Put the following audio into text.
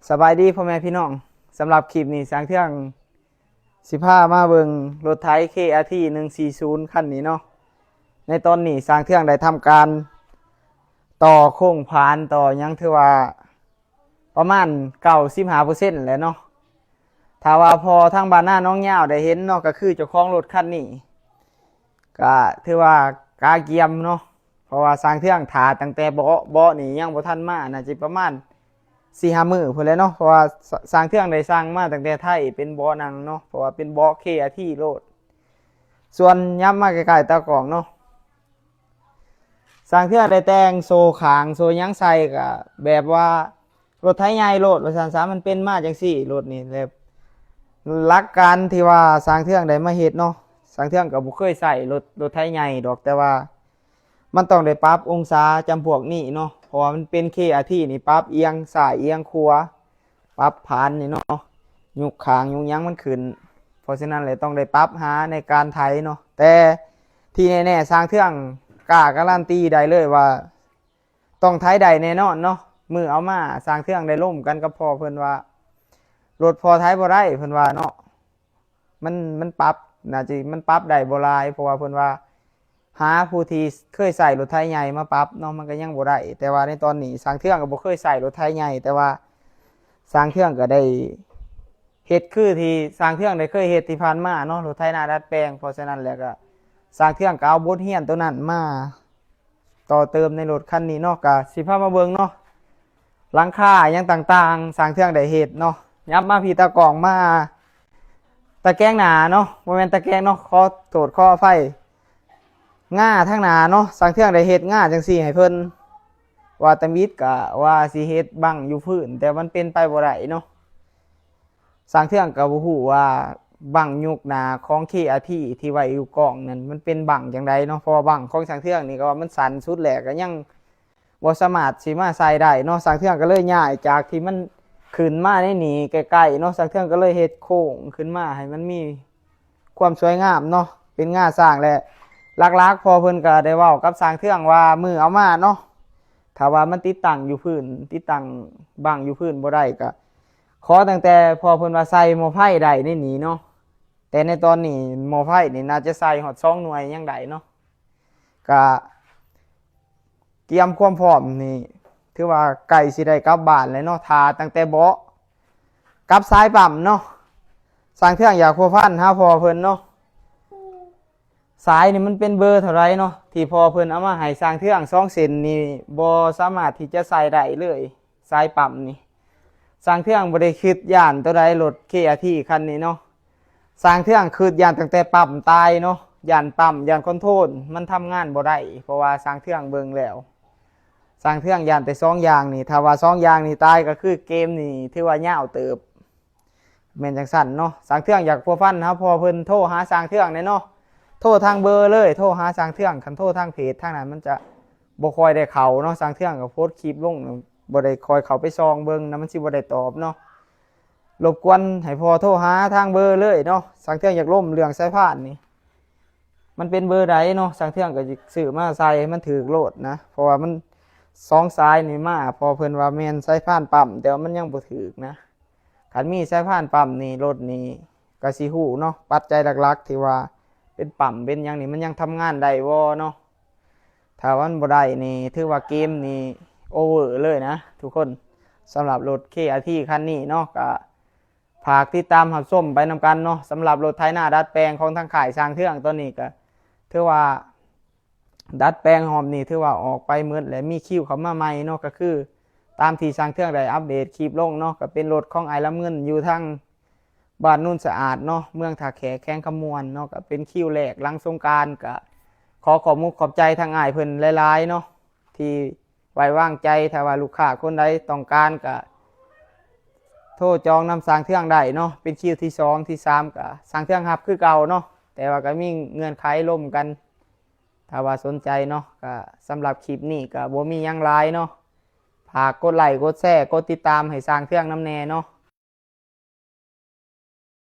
ສະບາຍດີພໍ່ແມ່ພີ່ນ້ອງ, ສຳລັບຄລິບນີ້ຊ່າງເທື່ອງຊິພາມາເບິ່ງລົດໄຖ ເຄອາທີ ໜຶ່ງສີ່ສູນ ຄັນນີ້ເນາະ. ໃນຕອນນີ້ຊ່າງເທື່ອງໄດ້ທຳການຕໍ່ໂຄງຜານ ຕໍ່ຫຍັງ ຖືວ່າປະມານເກົ້າສິບຫ້າເປີເຊັນແລ້ວເນາະ. ຖ້າວ່າພໍ່ທາງບ້ານນາໜອງຍາວໄດ້ເຫັນເນາະ ກໍຄືເຈົ້າຂອງລົດຄັນນີ້ ກະຖືວ່າກະກຽມເນາະ ເພາະວ່າຊ່າງເທື່ອງຖ້າຕັ້ງແຕ່ເບາະ ເບາະນີ້ຍັງບໍ່ທັນມາ ໜ້າຈະປະມານສີ່ຫ້າມື້ພຸ້ນແຫຼະເນາະ ເພາະວ່າ ຊ່າງເທື່ອງໄດ້ສັ່ງມາຕັ້ງແຕ່ໄທ ເປັນເບາະນັ່ງເນາະ ເພາະວ່າເປັນເບາະ ເຄອາທີ ໂລດ. ສ່ວນຫຍັບມາໃກ້ໆຕາກ້ອງເນາະ ຊ່າງເທື່ອງໄດ້ແຕ່ງໂສ້ຂ້າງໂສ້ຫຍັງໃສ່ ກະແບບວ່າ ລົດໄຖໃຫຍ່ໂລດວ່າຊັ້ນຊະ ມັນເປັນມາຈັ່ງຊີ້ ລົດນີ້ແຫຼະ. ຫຼັກການທີ່ວ່າຊ່າງເທື່ອງໄດ້ມາເຮັດເນາະ ຊ່າງເທື່ອງກໍບໍ່ເຄີຍໃຊ້ລົດ ລົດໄຖໃຫຍ່ດອກ ແຕ່ວ່າມັນຕ້ອງໄດ້ປັບອົງສາຈຳພວກນີ້ເນາະ ເພາະວ່າມັນເປັນ ເຄອາທີ ນີ້ ປັບອຽງຊ້າຍອຽງຂວາ ປັບຜານນີ້ເນາະ ຍົກຂ້າງຍົກຫຍັງມັນຂຶ້ນ. ເພາະສະນັ້ນແຫຼະ ຕ້ອງໄດ້ປັບຫາໃນການໄຖເນາະ. ແຕ່ທີ່ແນ່ໆ ຊ່າງເທື່ອງກ້າກາລັນຕີໄດ້ເລີຍວ່າ ຕ້ອງໄຖໄດ້ແນ່ນອນເນາະ. ມື້ເອົາມາຊ່າງເທື່ອງໄດ້ລົມກັນກັບພໍ່ເພິ່ນວ່າ ລົດພໍ່ໄຖບໍ່ໄດ້ ເພິ່ນວ່າເນາະ ມັນ ມັນປັບ ໜ້າຈະ ມັນປັບໄດ້ບໍ່ຫຼາຍ ເພາະວ່າເພິ່ນວ່າຫາຜູ້ທີ່ເຄີຍໃຊ້ລົດໄຖໃຫຍ່ມາປັບເນາະ ມັນກໍຍັງບໍ່ໄດ້. ແຕ່ວ່າໃນຕອນນີ້ຊ່າງເທື່ອງກໍບໍ່ເຄີຍໃຊ້ລົດໄຖໃຫຍ່ ແຕ່ວ່າຊ່າງເທື່ອງກໍໄດ້ເຮັດຄືທີ່ຊ່າງເທື່ອງໄດ້ເຄີຍເຮັດທີ່ຜ່ານມາເນາະ ລົດໄຖນາດັດແປງ. ເພາະສະນັ້ນແລ້ວກໍຊ່າງເທື່ອງກໍເອົາບົດຮຽນໂຕນັ້ນມາ ຕໍ່ເຕີມໃນລົດຄັນນີ້ເນາະ ກະຊິພາມາເບິ່ງເນາະ ຫຼັງຄາຫຍັງຕ່າງໆ ຊ່າງເທື່ອງໄດ້ເຮັດເນາະ. ຫຍັບມາພີ້ຕາກ້ອງ ມາຕະແກງໜ້າເນາະ ບໍ່ແມ່ນຕະແກງເນາະ ຂໍໂທດຂໍອະໄພ ງ່າທາງໜ້າເນາະ ຊ່າງເທື່ອງໄດ້ເຮັດງ່າຈັ່ງຊີ້ໃຫ້ເພິ່ນ ວ່າຕຳອິດກະວ່າຊິເຮັດບັ້ງຢູ່ພື້ນ ແຕ່ມັນເປັນໄປບໍ່ໄດ້ເນາະ. ຊ່າງເທື່ອງກໍບໍ່ຮູ້ວ່າບັ້ງຍຸກໜ້າຂອງ ເຄອາທີ ທີ່ໄວ້ຢູ່ກ້ອງນັ້ນ ມັນເປັນບັ້ງຈັ່ງໃດເນາະ ເພາະວ່າບັ້ງຂອງຊ່າງເທື່ອງນີ້ກໍວ່າມັນສັ້ນສຸດແລ້ວ ກໍຍັງບໍ່ສາມາດຊິມາໃສ່ໄດ້ເນາະ. ຊ່າງເທື່ອງກໍເລີຍຍ້າຍຈາກທີ່ມັນຂຶ້ນມາໃນນີ້ໃກ້ໆເນາະ ຊ່າງເທື່ອງກໍເລີຍເຮັດໂຄ້ງຂຶ້ນມາໃຫ້ມັນມີຄວາມສວຍງາມເນາະ ເປັນງາຊ້າງ. ແລະ ຫຼັກໆ ພໍ່ເພິ່ນກໍໄດ້ເວົ້າກັບຊ່າງເທື່ອງວ່າ ມື້ເອົາມາເນາະ ຖ້າວ່າມັນຕິດຕັ້ງຢູ່ພື້ນ ຕິດຕັ້ງບັ້ງຢູ່ພື້ນບໍ່ໄດ້ ກໍ ຂໍຕັ້ງແຕ່ພໍ່ເພິ່ນວ່າໃສ່ໝໍ້ໄຟໄດ້ໃນນີ້ເນາະ. ແຕ່ໃນຕອນນີ້ໝໍ້ໄຟນີ້ໜ້າຈະໃສ່ຮອດສອງໜ່ວຍຍັງໄດ້ເນາະ. ກະກຽມຄວາມພ້ອມນີ້ ຖືວ່າໃກ້ຊິໄດ້ກັບບ້ານແລ້ວເນາະ ຖ້າຕັ້ງແຕ່ເບາະກັບສາຍປ້ຳເນາະ. ຊ່າງເທື່ອງຢາກພົວພັນຫາພໍ່ເພິ່ນເນາະ ສາຍນີ້ມັນເປັນເບີເທົ່າໃດເນາະ ທີ່ພໍ່ເພິ່ນເອົາມາໃຫ້ຊ່າງເທື່ອງ ສອງເສັ້ນນີ້ບໍ່ສາມາດທີ່ຈະໃສ່ໄດ້ເລີຍ ສາຍປ້ຳນີ້. ຊ່າງເທື່ອງບໍ່ໄດ້ຄິດຢ້ານໂຕໃດ ລົດ ເຄອາທີ ຄັນນີ້ເນາະ ຊ່າງເທື່ອງຄິດຢ້ານຕັ້ງແຕ່ປ້ຳຕາຍເນາະ ຢ້ານປ້ຳ ຢ້ານຄອນໂທຣນມັນທຳງານບໍ່ໄດ້ ເພາະວ່າຊ່າງເທື່ອງເບິ່ງແລ້ວ ຊ່າງເທື່ອງຢ້ານແຕ່ສອງຢ່າງນີ້ ຖ້າວ່າສອງຢ່າງນີ້ຕາຍ ກໍຄືເກມນີ້ຖືວ່າຍາວເຕີບ. ແມ່ນຈັ່ງຊັ້ນເນາະ ຊ່າງເທື່ອງຢາກພົວພັນຫາພໍ່ເພິ່ນ ໂທຫາຊ່າງເທື່ອງແດ່ເນາະ ໂທທາງເບີເລີຍ ໂທຫາຊ່າງເທື່ອງ. ຄັນໂທທາງເພຈທາງນັ້ນມັນຈະບໍ່ຄ່ອຍໄດ້ເຂົ້າເນາະ ຊ່າງເທື່ອງກໍໂພສຄລິບລົງ ບໍ່ໄດ້ຄ່ອຍເຂົ້າໄປສ່ອງເບິ່ງນະ ມັນຊິບໍ່ໄດ້ຕອບເນາະ. ລົບກວນໃຫ້ພໍ່ໂທຫາທາງເບີເລີຍເນາະ ຊ່າງເທື່ອງຢາກລົມເລື່ອງສາຍພານນີ້ ມັນເປັນເບີໃດເນາະ ຊ່າງເທື່ອງກໍຊິຊື້ມາໃສ່ໃຫ້ມັນຖືກໂລດນະ ເພາະວ່າມັນສອງສາຍນີ້ມາ ພໍ່ເພິ່ນວ່າແມ່ນສາຍພານປ້ຳ ແຕ່ວ່າມັນຍັງບໍ່ຖືກນະ. ຄັນມີສາຍພານປ້ຳນີ້ ລົດນີ້ກໍຊິຮູ້ເນາະ ປັດໄຈຫຼັກໆ ທີ່ວ່າເປັນປ້ຳເປັນຫຍັງນີ້ ມັນຍັງທຳງານໄດ້ບໍ່ເນາະ. ຖ້າມັນບໍ່ໄດ້ນີ້ ຖືວ່າເກມນີ້ໂອເວີເລີຍນະທຸກຄົນ. ສຳລັບລົດ ເຄອາທີ ຄັນນີ້ເນາະ ກໍຝາກຕິດຕາມຮັບຊົມໄປນຳກັນເນາະ. ສຳລັບລົດໄຖນາດັດແປງຂອງທາງຄ້າຍຊ່າງເທື່ອງ ຕອນນີ້ກໍຖືວ່າ ດັດແປງຮອບນີ້ຖືວ່າອອກໄປໝົດ ແລະ ມີຄິວເຂົ້າມາໃໝ່ເນາະ ກໍຄືຕາມທີ່ຊ່າງເທື່ອງໄດ້ອັບເດດຄລິບລົງເນາະ ກໍເປັນລົດຂອງອ້າຍລຳເງິນຢູ່ທາງບ້ານໂນນສະອາດເນາະ ເມືອງທ່າແຂກ ແຂວງຄຳມ່ວນເນາະ ກໍເປັນຄິວແລກຫຼັງສົງການ. ກໍຂໍຂອບມຸກຂອບໃຈທາງອ້າຍເພິ່ນຫຼາຍໆເນາະ ທີ່ໄວ້ວາງໃຈ. ຖ້າວ່າລູກຄ້າຄົນໃດຕ້ອງການ ກໍໂທຈອງນຳຊ່າງເທື່ອງໄດ້ເນາະ ເປັນຄິວທີສອງ ທີສາມ ກໍຊ່າງເທື່ອງຮັບຄືເກົ່າເນາະ ແຕ່ວ່າກໍມີເງື່ອນໄຂລົມກັນ. ຖ້າວ່າສົນໃຈເນາະ ກໍສຳລັບຄລິບນີ້ກໍບໍ່ມີຫຍັງຫຼາຍເນາະ. ຝາກກົດໄລ ກົດແຊ ກົດຕິດຕາມໃຫ້ຊ່າງເທື່ອງນຳແດ່ເນາະ.